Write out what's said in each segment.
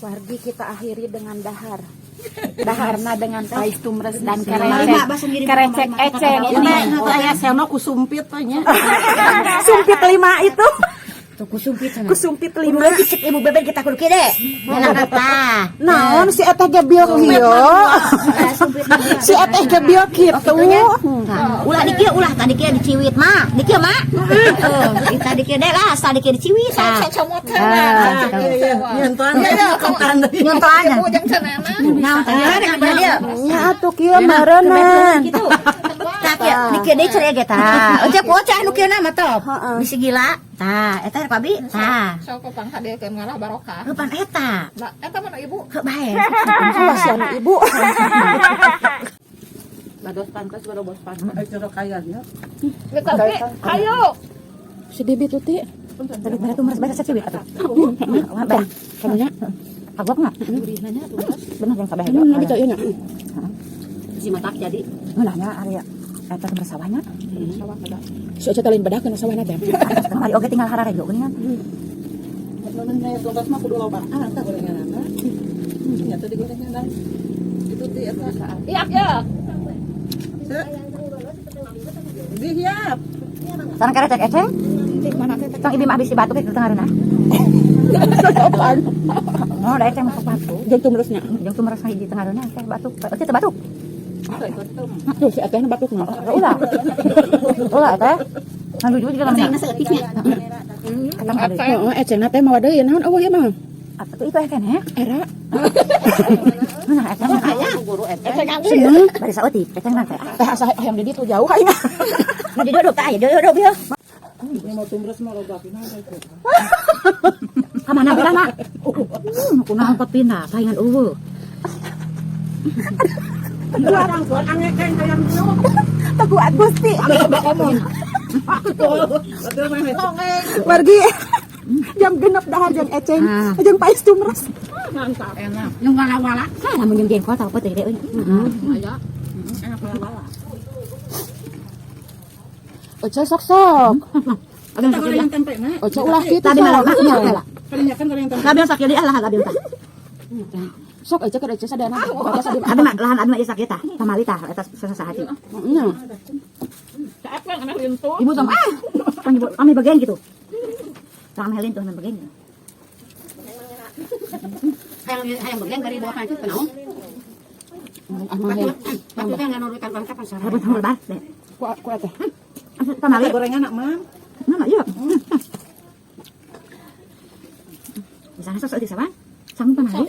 Wargi, kita akhiri dengan dahar. Daharna dengan pais tumres dan Lima, kerecek. bahasa sendiri. Kerecek eceng ini. Aya seno ku sumpit we nya. Sumpit lima itu. Tuh ku sumpit sana. Ku sumpit Kudu lima. leutik cek ibu beben kita kudu kieu deh. Nyana tah. Naon si eteh gebil kieu? Sumpit. Si eteh gebil kitu. Nah, ulah dikieu, ulah tadi kieu diciwit mah. Dikieu mah. Heeh, tadi kieu deh lah, tadi kieu diciwit tah. Ah, Nyontohan ya kontan. Nyontohan. Naon teh? Dia. Nya atuh kieu meureunnan. Gitu. Tah kieu, dikieu deui ceria ge tah. Oce ku oce anu kieu mah top. Bisi gila. Tah, eta rek abi. Tah. Sok pang hadirkeun ngalah barokah. Heupan eta. Ba, eta mana ibu? Heuh bae. Kasihan ibu. Bados pantas bados pantas. Ai coro kaya nya. Geus hayu. Si Bibi tuh ti. Tadi bare tuh bare saciwit atuh. Wah, bae. Kamunya. Kagok mah. Bener yang kabeh. Nabi teh ieu nya. Si matak jadi. Ngeunahnya area eta teh sawahnya. Si Oce teh lain bedah kana sawahna teh. Kamari oge tinggal hararejo geuningan. Mun nya tuntas mah kudu loba. Ah, eta gorenganana. Nya teh digorengan. Itu ti eta. Iya, ya. Di hiap. Sareng kerecek eceng. Tong ibi mah bisi batuk itu tengah. Oh, da eceng masuk batuk. Jeung tumresnya. Jeung tuh merasa hiji tengah teh batuk. Oce teh batuk. Tuh si eteh batukna. Ulah. Ulah teh. Nah, lucu juga namanya. Ketang ada. Heeh, ecengna teh mawa deui naon eueuh ieu mah. Apa tuh itu eceng ya? Era. Nah, eceng mah aya. Seneng. Bari saeutik eceng mah teh. Teh asa hayang di ditu jauh aing. Nah, duduk teh aya, duduk ieu. Ini mau tumres mau loba pindah itu. Ka mana bela mak? Kunaon kot pindah, palingan eueuh. Orang tuan angekeng hayang kieu. Teguat Gusti. Betul mah. Wargi. Jam 6 dahar jeung eceng, jeung pais tumres. Mantap. Enak. Yang wala-wala. Salah lamun jeung jengkol tau peuting deui. Aya. Enak wala-wala. Oce sok-sok. Abang Kita goreng tempe mah. Oce ulah kitu. Tadi malah nya lah. Kalinya kan goreng tempe. Abi sakit deui lah abi tah. Sok Oce keur Oce sadayana. Oce sadayana. Abi mah lahan abi mah ieu sakit tah. Pamali tah eta sasahati. Nya. Saat kan aneh lintu. Ibu sama ah. Kan ibu kami bagian gitu. Kami lintuh kami bagian. Hayang hayang bagian dari bawah pancet kunaon? Ah mah hayang. Pasti kan nganurutan bangka pasar. Rebut sambal bar. Ku ku eteh. Pamali. Gorengan nak mam. Nah, iya. Di sana sok di sawan. Sanggup pamali.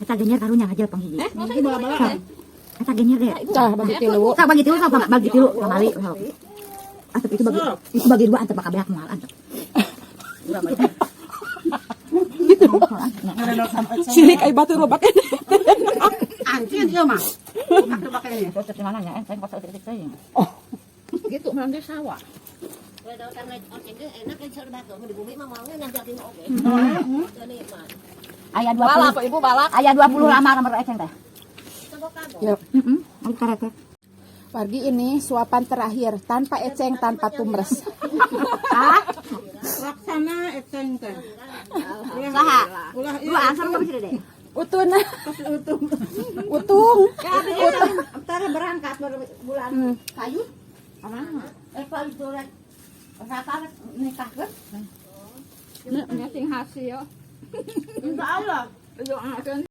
Eta genyer karunya ngajel panghiji. Ini bala-bala. Eta genyer deh. Tah bagi tilu. Sok bagi tilu, sok bagi tilu pamali. Sok. Antep itu bagi dua antep kabeak moal antep. Gitu. Sirik ai batur loba keneh. Anjing ieu mah. Buka coba kayaknya. Terus di mana ya? Saya kok saeutik teuing. Gitu nanti sawah. Aya 20. Balak ibu balak. Aya 20 lamar nomor eceng teh. Ya. Heeh. Heeh, karetek. Wargi, ini suapan terakhir tanpa eceng, tanpa tumres. Laksana eceng teh. Saha? Ulah ieu. Dua ansar mah bisa deh. Utun. Pasti utuh. Utung. Ntar berangkat bulan kayu. Kamana? Eh pak itu rek rata nikah kan? Nya sing hasil. Insya Allah. Doakeun.